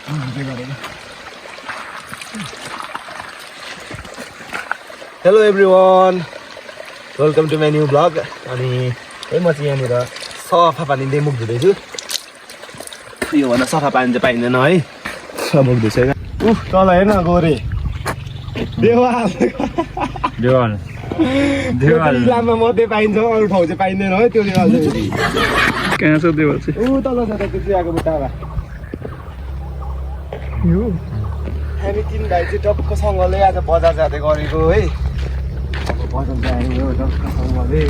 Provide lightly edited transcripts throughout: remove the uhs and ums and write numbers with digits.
Hello everyone, welcome to my new vlog. अनि है म चाहिँ यहाँनिर सफा पानीले मुख धुँदैछु। यो भन्दा सफा पानी चाहिँ पाइँदैन है। मुख धुँदैछु हैन। तल हेर्न गोरे देवाल देवाल देवाल इलाममा मात्रै पाइन्छ, अरू ठाउँ चाहिँ पाइँदैन है त्यो देवाल चाहिँ। कहाँ छ देवाल चाहिँ? तल छ त्यो चियाको बुट्टामा। यो हामी तीन भाइ चाहिँ टक्कसँगले आज बजार जाँदै गरेको है। अब बजार जायो टक्कसँगले।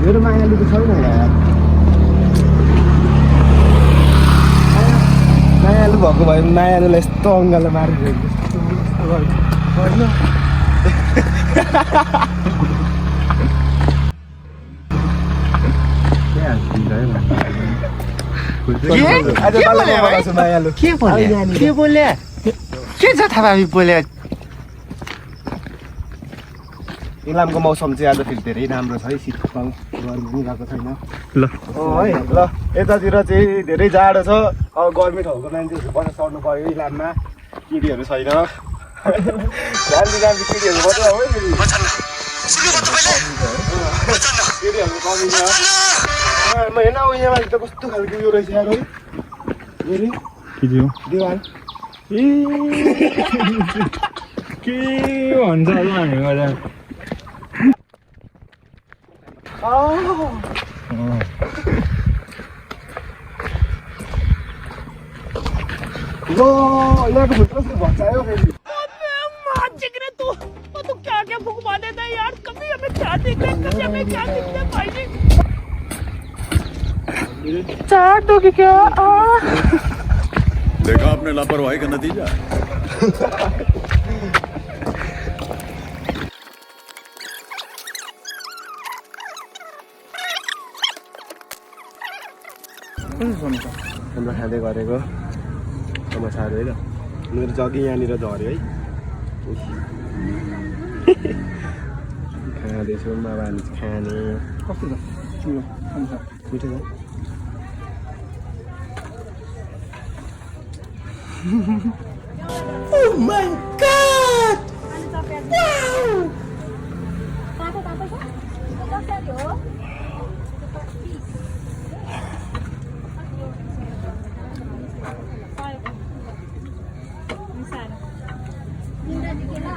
मेरो मायालु त छैन यार। मायालु भएको भयो भने मायालुलाई यस्तो अङ्गालो मारिदिएको होइन। के बोले के छ थाहा बोले? इलामको मौसम चाहिँ आज फेरि धेरै राम्रो छ है। शीतल गर्मी पनि गएको छैन ल है। ल यतातिर चाहिँ धेरै जाडो छ। अब गर्मी ठाउँको मान्छेहरू बस्न सर्नु पर्यो इलाममा। किडीहरू छैन। राम्रो राम्रो किडीहरू मात्रै हो है। किडीहरूको कमी छ। म हेर्न अब यहाँ मान्छे त कस्तो खालको उयो रहेछ यार है। के थियो देवाल के भन्छ हामीलाई? यहाँको फुल कस्तो भचायो फेरि। तू क्या क्या भुगवा देता है यार? कभी हमें क्या दिखता है, कभी हमें क्या दिखता है भाई जी? चाट दोगे क्या? देखा आपने लापरवाही का नतीजा। खाना खाँदै गरेको समाचार होइन। मेरो जग्गी यहाँनिर झऱ्यो है। खाँदैछु बाबाले खाने। कस्तो छ? मिठो छ। Oh my God!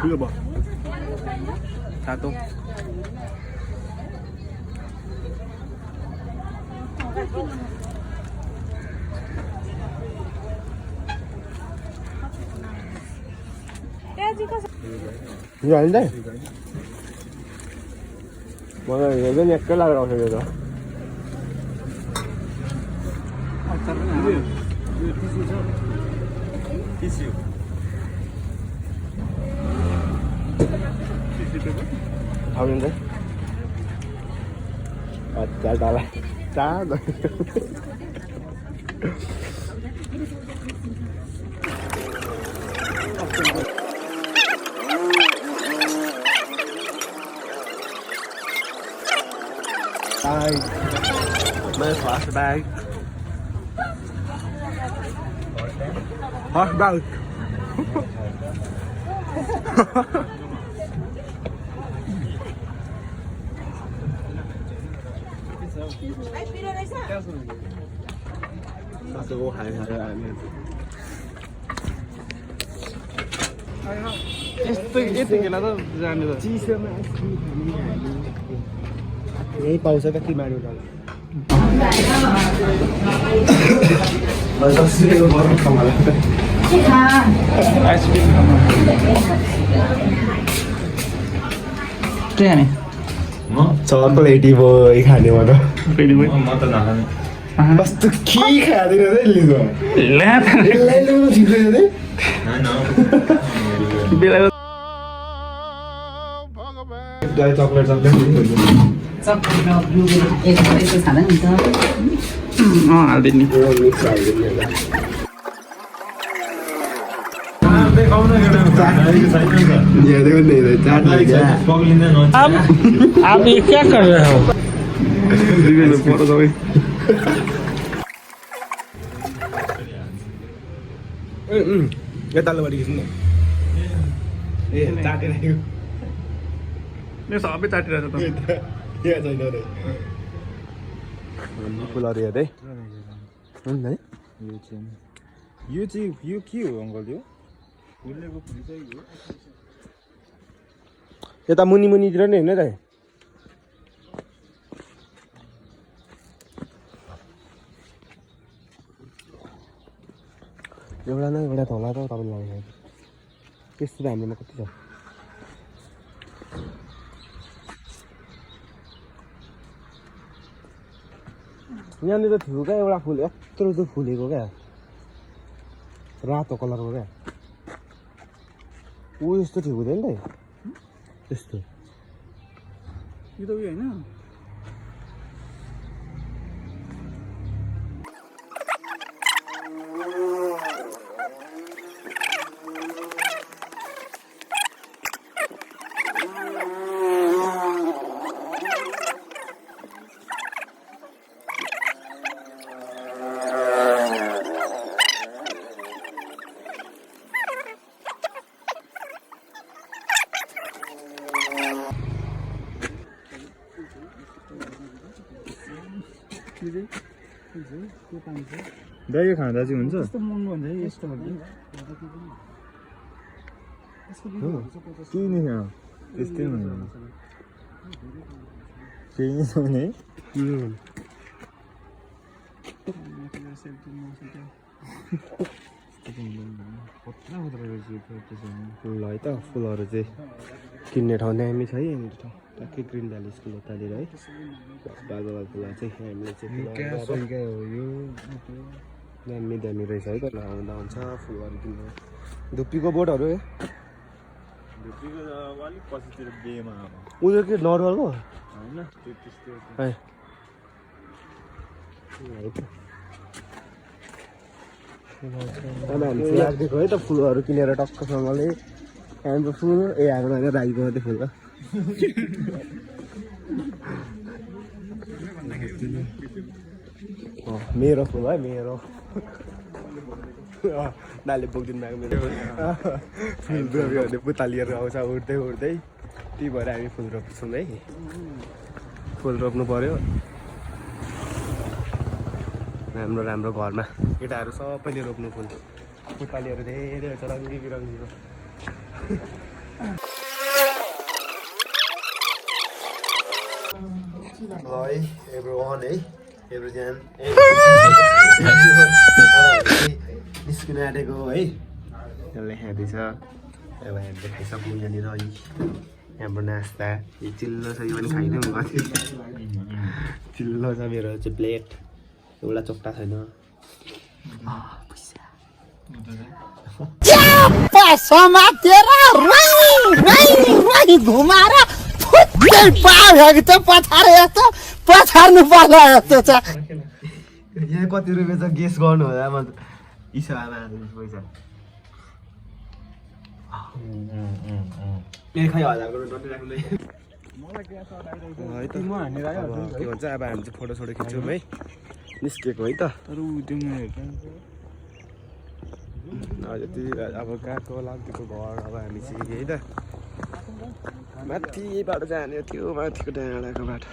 Dua bah. Satu. यो हाल्दै मलाई हेर्दै नि एक्कै लागेर आउँछ यो त। आउँदै अच्छा डाला चार my flashback. Flashback. Masuk go hai hai ani. यस्तो गेला त जाने त चिसोमा आइसक्रिम खाने हामी यही पाउँछ क्या तिमीहरू त। आइसक्रिम के खाने? चकलेटी बोय खाने म त। फेरि म त नखाने। कस्तो के खाँदैन है लिएको ला यसलाई लिनु ठिक छैन है। बेला चकलेट हालिदिनु नि। अब ये क्या कर रहे हो? फोटो तल्लोपट्टि खिच्नु न ए चाटेर मेरो सबै चाटिरहेको छ फुलहरू हेर्दै हुन्छ है यो के हो अङ्कल यो फुलेको फुल चाहिँ हो यता मुनितिर नै होइन त एउटा न एउटा होला त तपाईँले लाग्छ त्यस्तो त हाम्रोमा कति छ यहाँनिर थियो क्या एउटा फुल यत्रो चाहिँ फुलेको क्या रातो कलरको क्या ऊ यस्तो ठिक हुँदैन त यस्तो यो त उयो होइन दही खाँदा चाहिँ हुन्छ यस्तो महँगो हुन्छ है यस्तो केही नै खायो त्यस्तै हुन्छ केही नै छैन है फुल है त फुलहरू चाहिँ किन्ने ठाउँ दामी छ है यहाँनिर ठाउँ ट्याक्कै ग्रिन भ्याली स्कुल उतातिर है बागवाल फुलहरू चाहिँ हामीले चाहिँ दामी दामी रहेछ है त आउँदा हुन्छ फुलहरू किन्नु धुप्पीको बोटहरू है अलिक पछितिर बेमा उयो के नर्मलको होइन त्यो त्यस्तो राखिदिएको है त फुलहरू किनेर टक्कसँगले हाम्रो फुल ए हाम्रो होइन राईको मात्रै फुल मेरो फुल है मेरो नाले बोकिदिनु भएको मेरो फुल पुत्ता लिएर आउँछ उड्दै उड्दै त्यही भएर हामी फुल रोप्छौँ है फुल रोप्नु पर्यो राम्रो राम्रो घरमा केटाहरू सबैले रोप्नु फुल पुत्तालीहरू धेरै हुन्छ रङ्गी बिरङ्गीको है एभ्रिवान है एभ्रिजन निस्किन आँटेको है यसले खाँदैछ अब हामीले खाइसक्यौँ यहाँनिर है हाम्रो नास्ता चिल्लो छ यो पनि खाइदिउँ चिल्लो छ मेरो चाहिँ प्लेट एउटा चोक्टा छैन यहाँ कति रुपियाँ छ गेस गर्नु होला म इसा आमा पैसा ए खै 1000 को नोट राख्नु है त म हानेर आयो के भन्छ अब हामी चाहिँ फोटो सोटो खिच्छौँ है निस्केको है त तर उ दिउँ यति अब गएको लाग्दिएको घर अब हामी चाहिँ है त माथि बाटो जाने त्यो माथिको डाँडाको बाटो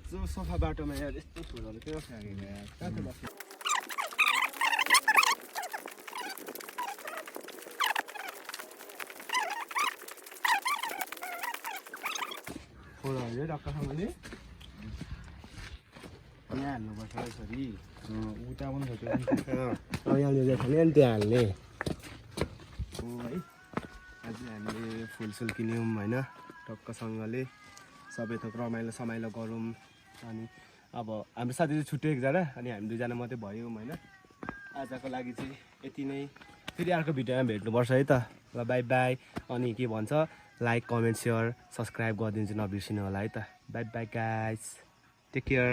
यस्तो सफा बाटोमा यार यस्तो फुलहरू किन फ्याँकेको यार फुलहरू टक्कसँगले यहाँ हाल्नुपर्छ यसरी उता पनि छ त्यो अब यहाँनिर खाने अनि त्यहाँ हाल्ने हो है आज हामीले फुलसुल किन्यौँ होइन टक्कसँगले सबै थोक रमाइलो समाइलो गरौँ अनि अब हाम्रो साथी चाहिँ छुट्यो एकजना अनि हामी दुईजना मात्रै भयौँ होइन आजको लागि चाहिँ यति नै फेरि अर्को भिडियोमा भेट्नुपर्छ है त ल बाई बाई अनि के भन्छ लाइक कमेन्ट सेयर सब्सक्राइब गरिदिनु चाहिँ नबिर्सिनु होला है त bye bye guys take care